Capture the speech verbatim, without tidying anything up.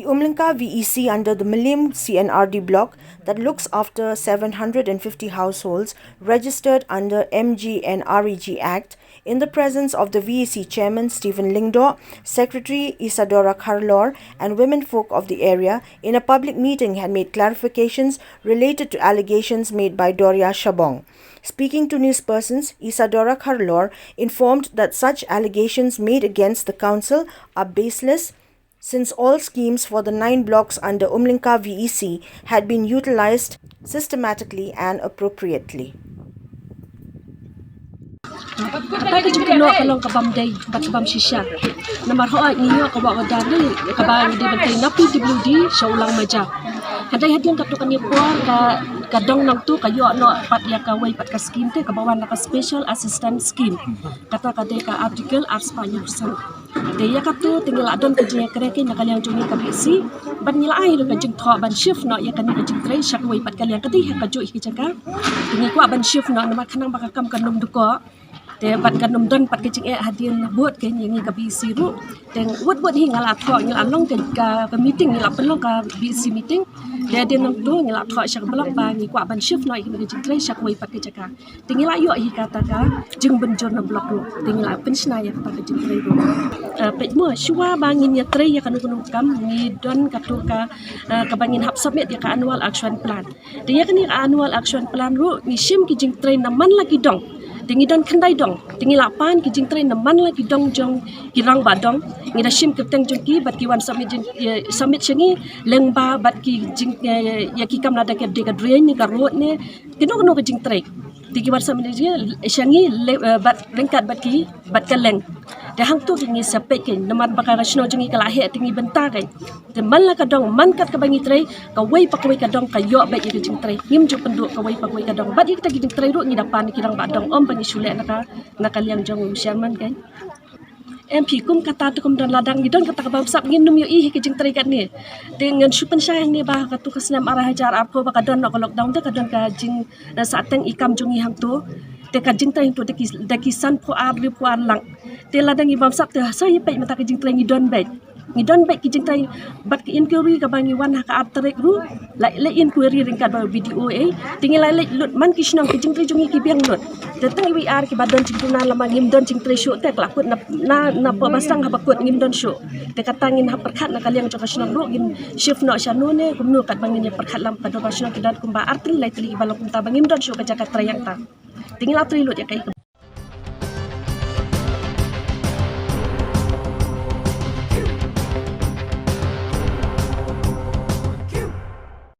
Umlingka V E C under the Mylliem C and R D block that looks after seven hundred and fifty households registered under M G and R E G Act, in the presence of the V E C chairman Stephen Lyngdoh, secretary Isadora Kharlor, and womenfolk of the area, in a public meeting had made clarifications related to allegations made by Doria Shabong. Speaking to newspersons, Isadora Kharlor informed that such allegations made against the council are baseless, since all schemes for the nine blocks under Umlingka V E C had been utilized systematically and appropriately. Kata ka jingkynnoh ka long ka bym dei bad ka bym shisha. Namar hooid ngi ïoh ka wah ka dar kaba ngi dei ban trei na P W D sha u Langmaja. Hynrei hadien katto katne por ka, ka dong nangto ka ïoh noh pat ïa kawei pat ka scheme te kaba wan na ka Special Assistance Scheme. Kata ka dei ka Article arspah hynñiewphew san. Te ïa kato te ngi la don ka jingïakren na ka liang jong ngi ka B C bad ngi la ai ruh ka jingthoh ban shift noh ïa kane ka jingtrei sha kawei pat ka liang, ka dei ha kajuh hi ka jaka. Te ngi kwah ban shift noh namar khnang ba ka kam kan ym dkoh. Te bad kan ym don pat ka jingeh hadien bud ka ïa ngi ka B C ruh. Te wut wut hi nga la thoh, ngi la long ka, ka, ka meeting, ngi la pynlong ka B C meeting. Te hadien nangto ngi la thoh sha ka block ba ngi kwah ban shift noh ïa kane ka jingtrei sha kawei pat ka jaka. Te ngi la ïoh hi kata ka jingbynjur na block ruh. Te ngi la pynshna ïa kata ka jingtrei ruh. Eh, peit mo, shuwa ba ngin ïa trei ïa kano kano kam ngi don kato ka, eh, kaba ngin hap submit ïa ka annual action plan. Te ïa kane ka annual action plan ruh ngi shim ki jingtrei na man la ki dong. Te ngi don khyndai dong. Te ngi la pan ki jingtrei na man la ki dong jong ki rangbah dong. Ngi da shim kyrteng jong ki bad ki wan submit jing, eh, submit sha ngi lyngba bad ki jing, eh, ïa ki kam lada ka dei ka drain ne ka road ne. Kino kino ka jingtrei. Te ki wan submit sha ngi, sha ngi le, eh, bad ryngkat bad ki, bad ka leng. Te hangto ki ngi sa peit kein, namar ba ka shnong jong ngi ka la heh te ngi bynta kein. Te man la ka dong, man kat kaba ngi trei, kawei pa kawei ka dong ka ïoh beit ïa ka jingtrei. Ngim ju pynduh kawei pa kawei ka dong. Bad ïa kita ki jingtrei ruh ngi da pan ki rangbah dong, ym ba ngi shu leh na ka, na ka liang jong u chairman kein. Em phi, kum kata te kum don lada ngi don kata ka bamsap ngin ym ïohi hi ka jingtrei katne. Te ngan shu pynshai hangne ba kato ka snem ar hajar arphew ba ka don noh ka lockdown te ka don ka jing, eh, sahteng i kam jong ngi hangto. Te ka jingtrei hangto da ki, da ki sanphew ar, hynriewphew ar lak. Te lada ngi bamsap te sa ïa peit mynta ka jingtrei ngi don beit. Ngi don beit ki jingtrei bad ki inquiry kaba ngi wan ha ka ar tarik ruh. La, la inquiry ryngkat bad B D O A. Te ngi la leit lut man ki shnong ki jingtrei jong ngi ki biang lut. Te tang iwei ar kiba don jingduna lama ngim don jingtrei shuh te ka la kut na, na, na pdeng ba sdang haba kut ngim don shuh. Te kata ngin hap pyrkhat na ka liang jong ka shnong ruh ngin shift noh shano ne kumno katba ngin ïa pyrkhat lem ka dorbar shnong ki don kumba ar tylli lai tylli kiba long kumta ba ngim don shuh ka jaka trei ïa kata. Te ngi la trei lut ïa kaei ka